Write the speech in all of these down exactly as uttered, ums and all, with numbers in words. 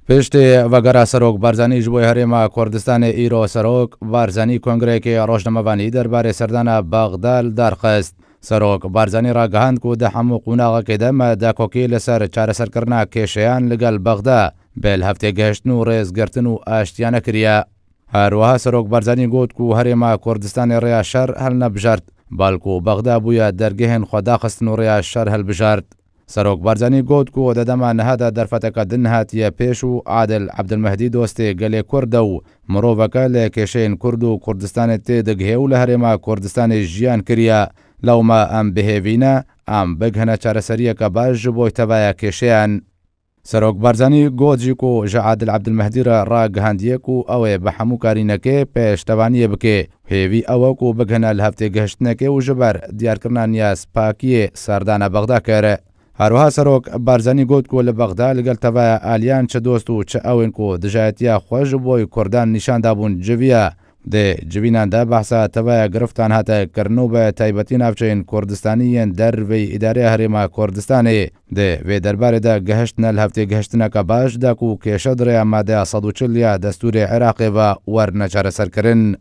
Piştî vegera Serok Barzanî ji bo Herêma Kurdistanê, îro Serok Barzanî kongreyekê rojnamevanî derbarê serdana Bexda li dar xist. Serok Barzanî ragihand ku di hemû qonaxekê de me dakokî li ser çareserkirina kêşeyan li gel Bexda, bê li heftê gihiştin û rêzgirtin û aştiyane kiriye. Her wiha Serok Barzanî got ku Herêma Kurdistanê rêya şer hilnebijart, belku Bexda bûye dergehên xwe daxistin û rêya şer hilbijart. Serok Barzanî got ku di dema niha de derfeteke din hatiye pêş û Adil Ebdilmehdî dostê gelê Kurd e û miroveke li kêşeyên Kurd û Kurdistanê têdigihê û li Herêma Kurdistanê jiyan kiriye. Lewma em bi hêvî ne, em bigihine çareseriyeke baş ji bo tevaya kêşeyan. Serok Barzanî got jî ku ji Adil Ebdilmehdî re ragihandiye ku ew ê bi hemû karînekê pêştevaniyê bike. Hêvî ew e ku bigihine li heftê gihiştinekê û ji ber diyarkirina niyazpakiyê serdana Bexda kir. Her wiha Serok Barzanî got ku li Bexda li gel tevaya aliyan çi dost û çi ew ên ku dijayetiya xwe ji bo Kurdan nîşan dabûn civiya. Di civînan de behsa tevaya giriftan hate kirin û bi taybetî navçeyên Kurdistanî yên derveyî îdareya Herêma Kurdistanê di vê derbarê de gihiştine li heftê gihiştineke baş da ku kêşe di rêya madeya sed û çil ya destûrê Iraqê ve werne çareserkirin.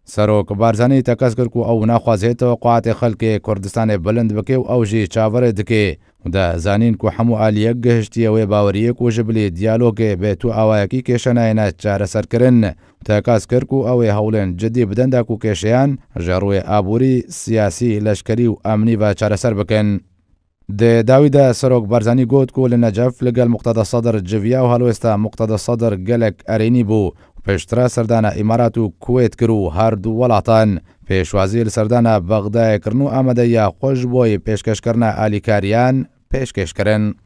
Serok Barzanî tekez kir ku ew naxwazê teweqûatê xelkê Kurdistanê bilind bike û ew jî çaverê dike û da zanîn ku hemû aliyek gihiştiye wê baweriyê ku ji bilî diyalogê bi tu awayekî kêşe nayêne çareserkirin. Tekez kir ku ew ê hewlên cidî bidin da ku kêşeyan ji rûyê aborî, siyasî, leşkerî û emnî ve çareser bikin. Di dawî de Serok Barzanî got ku li Necef li gel Muqteda Sedir civiya û helwêsta Muqteda Sedir gelek erênî bû. Piştre serdana Îmarat û Kuwêt kir û her du welatan pêşwazî li serdana Bexdayê kirin û amadeya xwe ji bo yê pêşkêşkirina alîkariyan pêşkêş kirin.